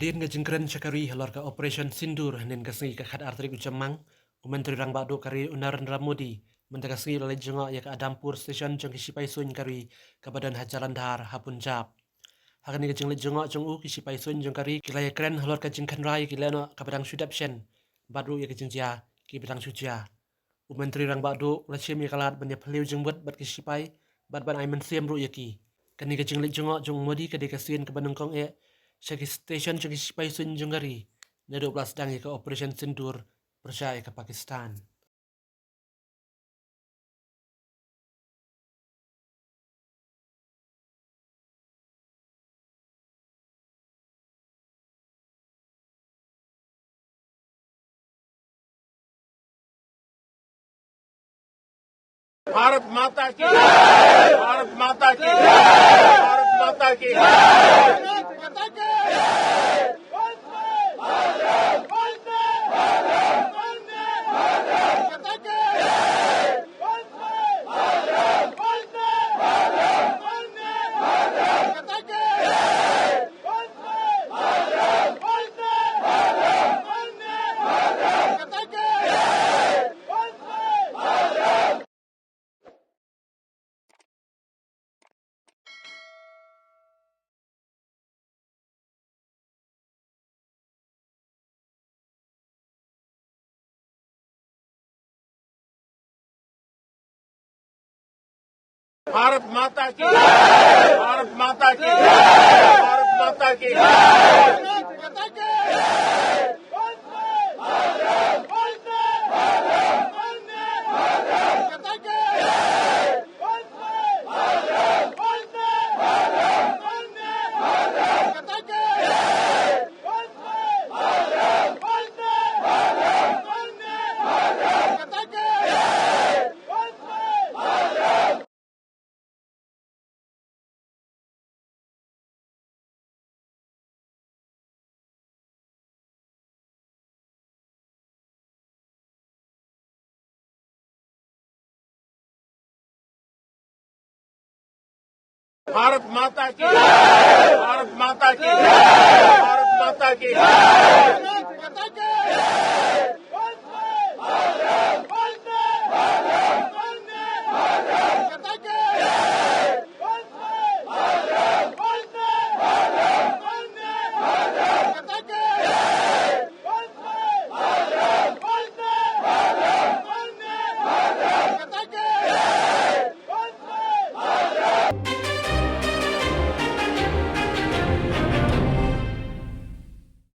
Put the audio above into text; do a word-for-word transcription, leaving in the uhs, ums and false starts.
Hadien ka jingkren sha ka ri halor ka Operation Sindoor hynnin ka sngi ka khatar tarik u Jymmang, u Myntri Rangbah Duh ka ri u Narendra Modi mynta ka sngi u la leit jngoh ïa ka Adampur Station jong ki shipai suiñ ka ri kaba don ha Jalandhar ha Punjab. Ha kane ka jingleit jngoh jong u, ki shipai suiñ jong ka ri ki la ïakren halor ka jingkhynra ïa ki lehnoh kaba dang shu dep shen bad ruh ïa ka jingjia kiba dang shu jia. U Myntri Rangbah Duh u la shim ïa ka lad ban ïaphylliew jingmut bad ki shipai bad ban ai mynsiem ruh ïa ki. Kane ka jingleit jngoh jong u Modi ka dei ka sien kaba nyngkong eh sha ki station jong ki shipai suiñ jong ka ri naduh ba la sdang ïa ka Operation Sindoor pyrshah ïa ka Pakistan. भारत माता की, भारत माता की, भारत माता की। भारत माता की, भारत माता की, भारत माता की। भारत माता की, भारत माता की, भारत माता की।